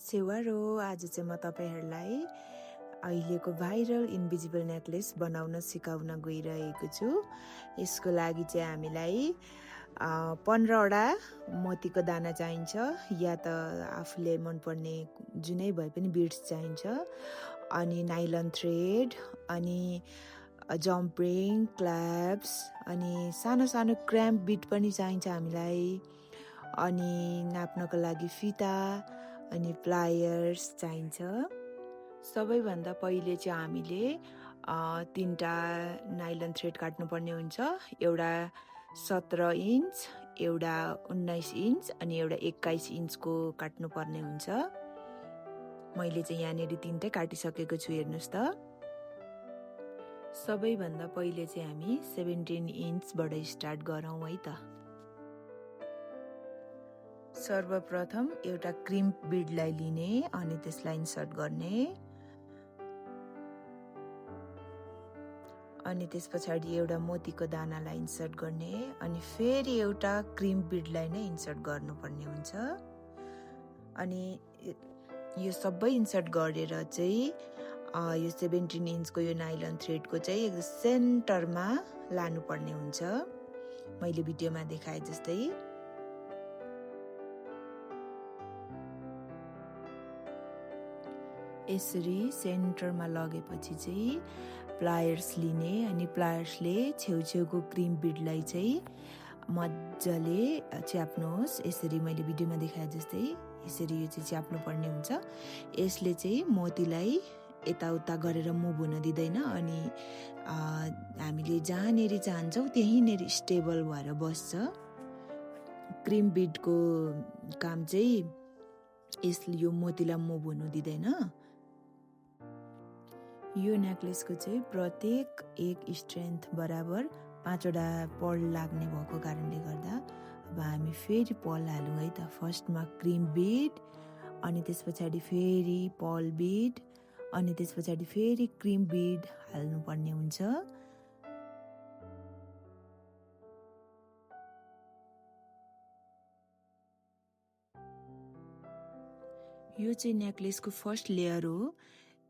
सेवारो आज चाहिँ म तपाईहरुलाई अहिलेको भाइरल इन्भिजिबल नेकलेस बनाउन सिकाउन गइरहेको छु। यसको लागि चाहिँ हामीलाई 15 वटा मोतीको दाना चाहिन्छ या त आफूले मन पर्ने जुनै भए पनि बिड्स चाहिन्छ। अनि नाइलन थ्रेड अनि जम्प रिङ, क्ल्याप्स अनि सानो सानो क्रैम्प बिट पनि चाहिन्छ हामीलाई। अनि नाप्नको लागि फिता अनि प्लायर्स चाहिन्छ। सबैभन्दा पहिले चाहिँ हामीले 3टा नाइलन थ्रेड काट्नुपर्ने हुन्छ। एउटा 17 इन्च, एउटा 19 इन्च अनि एउटा 21 इन्चको काट्नुपर्ने हुन्छ। मैले चाहिँ यहाँनेर 3टै काटिसकेको छु, हेर्नुस् त। सबैभन्दा पहिले चाहिँ हामी 17 इन्चबाट स्टार्ट गरौँ है त। सर्वप्रथम एउटा क्रिम्प बिडलाई लिने अनि त्यसलाई इन्सर्ट गर्ने अनि त्यसपछि एउटा मोतीको दानालाई इन्सर्ट गर्ने अनि फेरि एउटा क्रिम्प बिडलाई नै इन्सर्ट गर्नुपर्ने हुन्छ। अनि यो सबै इन्सर्ट गरेर चाहिँ यो 17 इन्चको यो नाइलन थ्रेडको चाहिँ एकदम सेन्टरमा लानुपर्ने हुन्छ, मैले भिडियोमा देखाए जस्तै। यसरी सेन्टरमा लगेपछि चाहिँ प्लायर्स लिने अनि प्लायर्सले छेउछेउको क्रिम बिडलाई चाहिँ मजाले च्याप्नुहोस्। यसरी मैले भिडियोमा देखाए जस्तै यसरी यो चाहिँ च्याप्नु पर्ने हुन्छ। यसले चाहिँ मोतीलाई यताउता गरेर मुभ हुन दिँदैन अनि हामीले जहाँनेरि चाहन्छौँ त्यहीँनेरि स्टेबल भएर बस्छ। क्रिम बिडको काम चाहिँ यसले यो मोतीलाई मुभ हुन दिँदैन। यो नेकलेसको चाहिँ प्रत्येक एक स्ट्रेन्थ बराबर 5 वटा पर्ल लाग्ने भएको कारणले गर्दा अब हामी फेरि पर्ल हालौँ है त। फर्स्टमा क्रिम बिड अनि त्यसपछि फेरि पर्ल बिड अनि त्यसपछि फेरि क्रिम बिड हाल्नुपर्ने हुन्छ। यो चाहिँ नेकलेसको फर्स्ट लेयर हो,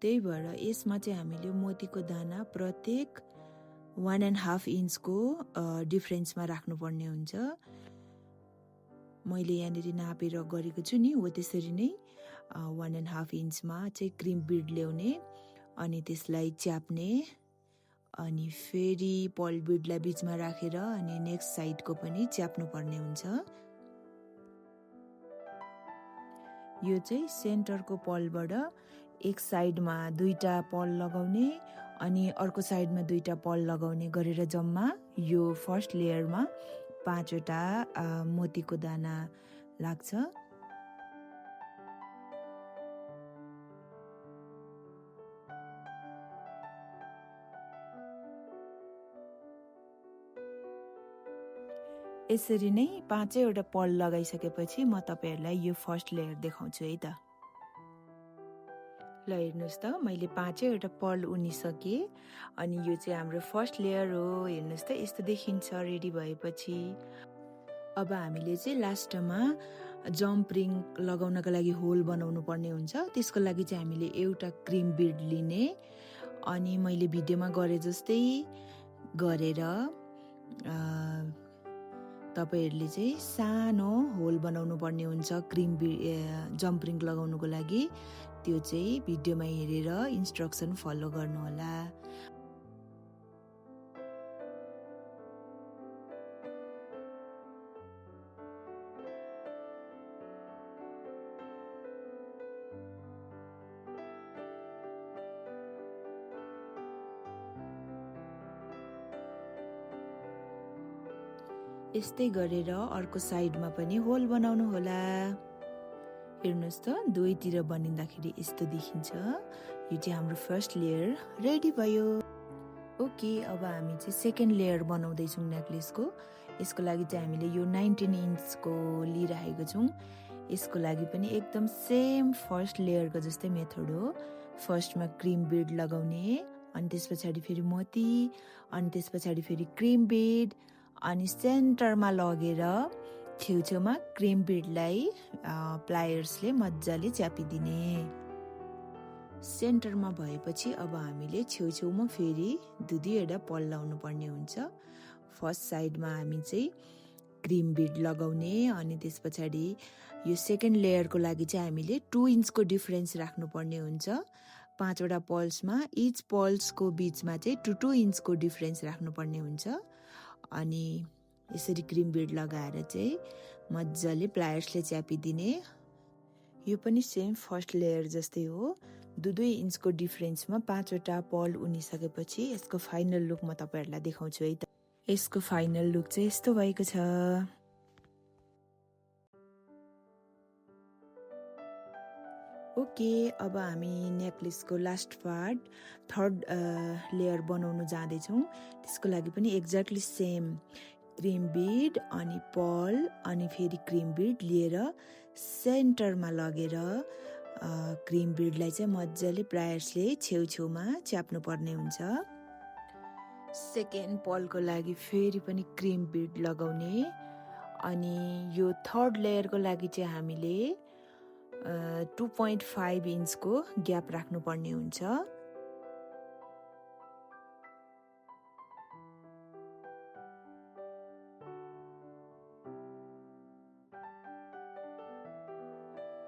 त्यही भएर यसमा चाहिँ हामीले मोतीको दाना प्रत्येक 1.5 इन्चको डिफरेन्समा राख्नुपर्ने हुन्छ। मैले यहाँनिर नापेर गरेको छु नि, हो त्यसरी नै 1.5 इन्चमा चाहिँ क्रिम बिड ल्याउने अनि त्यसलाई च्याप्ने अनि फेरि पर्ल बिडलाई बिचमा राखेर अनि नेक्स्ट साइडको पनि च्याप्नु पर्ने हुन्छ। यो चाहिँ सेन्टरको पर्लबाट एक साइडमा 2टा पर्ल लगाउने अनि अर्को साइडमा 2टा पर्ल लगाउने गरेर जम्मा यो फर्स्ट लेयरमा 5 वटा मोतीको दाना लाग्छ। यसरी नै 5 वटा पर्ल लगाइसकेपछि म तपाईहरुलाई यो फर्स्ट लेयर देखाउँछु है त। ल हेर्नुस् त, मैले 5 वटा पर्ल उनिसके अनि यो चाहिँ हाम्रो फर्स्ट लेयर हो। हेर्नुस् त, यस्तो देखिन्छ रेडी भएपछि। अब हामीले चाहिँ लास्टमा जम्प रिङ लगाउनको लागि होल बनाउनु पर्ने हुन्छ। त्यसको लागि चाहिँ हामीले एउटा क्रिम बिड लिने अनि मैले भिडियोमा गरे जस्तै गरेर तपाईहरुले चाहिँ सानो होल बनाउनु पर्ने हुन्छ जम्प रिङ लगाउनुको लागि। त्यो चाहिँ भिडियोमा हेरेर इन्स्ट्रक्सन फलो गर्नु होला। यस्तै गरेर अर्को साइडमा पनि होल बनाउनु होला। हेर्नुस् त, दुवैतिर बनिँदाखेरि यस्तो देखिन्छ। यो चाहिँ हाम्रो फर्स्ट लेयर रेडी भयो। ओके, अब हामी चाहिँ सेकेन्ड लेयर बनाउँदैछौँ नेकलेसको। यसको लागि चाहिँ हामीले यो 19 इन्चको लिइरहेको छौँ। यसको लागि पनि एकदम सेम फर्स्ट लेयरको जस्तै मेथड हो। फर्स्टमा क्रिम बिड लगाउने अनि त्यसपछि फेरि मोती अनि त्यसपछि फेरि क्रिम बिड अनि सेन्टरमा लगेर छेउछेउमा क्रिम बिडलाई प्लायर्सले मजाले च्यापिदिने। सेन्टरमा भएपछि अब हामीले छेउछेउमा फेरि दुईवटा पल लाउनु पर्ने हुन्छ। फर्स्ट साइडमा हामी चाहिँ क्रिम बिड लगाउने, अनि त्यस पछाडि यो सेकेन्ड लेयरको लागि चाहिँ हामीले 2 इन्चको डिफरेन्स राख्नुपर्ने हुन्छ। 5वटा पल्समा इच पल्सको बिचमा चाहिँ 2 इन्चको डिफरेन्स राख्नुपर्ने हुन्छ। अनि यसरी क्रिम बिड लगाएर चाहिँ मजाले प्लायर्सले च्यापिदिने। यो पनि सेम फर्स्ट लेयर जस्तै हो। 2 इन्चको डिफरेन्समा 5वटा पल उनिसकेपछि यसको फाइनल लुक म तपाईँहरूलाई देखाउँछु है त। यसको फाइनल लुक चाहिँ यस्तो भएको छ। ओके, अब हामी नेकलेसको लास्ट पार्ट थर्ड लेयर बनाउनु जाँदैछौँ। त्यसको लागि पनि एक्ज्याक्टली सेम क्रिम बिड अनि पल अनि फेरि क्रिम बिड लिएर सेन्टरमा लगेर क्रिम बिडलाई चाहिँ मजाले प्लायर्सले छेउछेउमा च्याप्नु पर्ने हुन्छ। सेकेन्ड पलको लागि फेरि पनि क्रिम बिड लगाउने। अनि यो थर्ड लेयरको लागि चाहिँ हामीले 2.5 इन्चको ग्याप राख्नुपर्ने हुन्छ।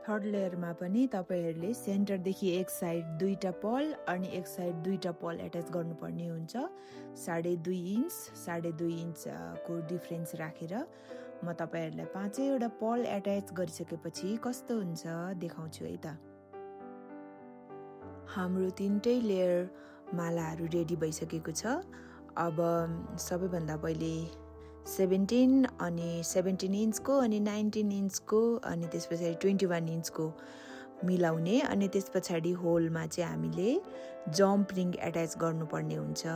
थर्ड लेयरमा पनि तपाईहरूले सेन्टरदेखि एक साइड 2टा पल अनि एक साइड 2टा पल एट्याच गर्नुपर्ने हुन्छ। 2.5 इन्च 2.5 इन्चको डिफरेन्स राखेर म तपाईहरूलाई 5वटा पल एट्याच गरिसकेपछि कस्तो हुन्छ देखाउँछु है त। हाम्रो 3टै लेयर मालाहरू रेडी भइसकेको छ। अब सबैभन्दा पहिले 17 अनि 17 इन्चको अनि 19 इन्चको अनि त्यस पछाडि 21 इन्चको मिलाउने। अनि त्यस पछाडि होलमा चाहिँ हामीले जम्प रिङ एट्याच गर्नुपर्ने हुन्छ।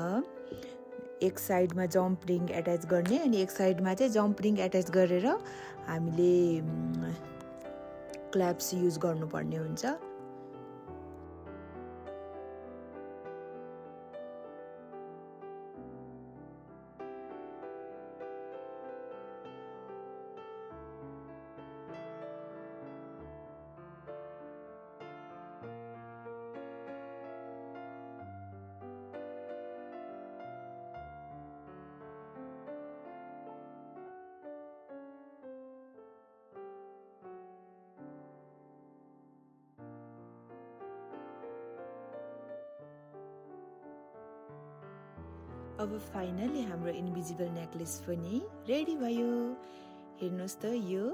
एक साइडमा जम्प रिङ एट्याच गर्ने अनि एक साइडमा चाहिँ जम्प रिङ एट्याच गरेर हामीले क्ल्याप्स युज गर्नुपर्ने हुन्छ। अब फाइनली हाम्रो इन्भिजिबल नेकलेस पनि रेडी भयो। हेर्नुहोस् त, यो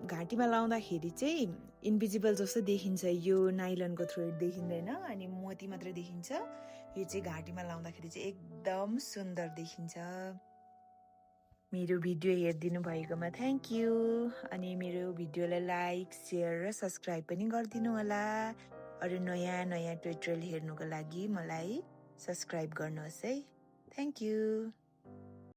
घाँटीमा लाउँदाखेरि चाहिँ इन्भिजिबल जस्तो देखिन्छ। यो नाइलनको थ्रेड देखिँदैन अनि मोती मात्रै देखिन्छ। यो चाहिँ घाँटीमा लाउँदाखेरि चाहिँ एकदम सुन्दर देखिन्छ। मेरो भिडियो हेरिदिनु भएकोमा थ्याङ्क यू। अनि मेरो भिडियोलाई लाइक, सेयर र सब्सक्राइब पनि गरिदिनु होला। अरू नयाँ ट्युटोरियल हेर्नुको लागि मलाई सब्सक्राइब गर्नुहोस् है। Thank you.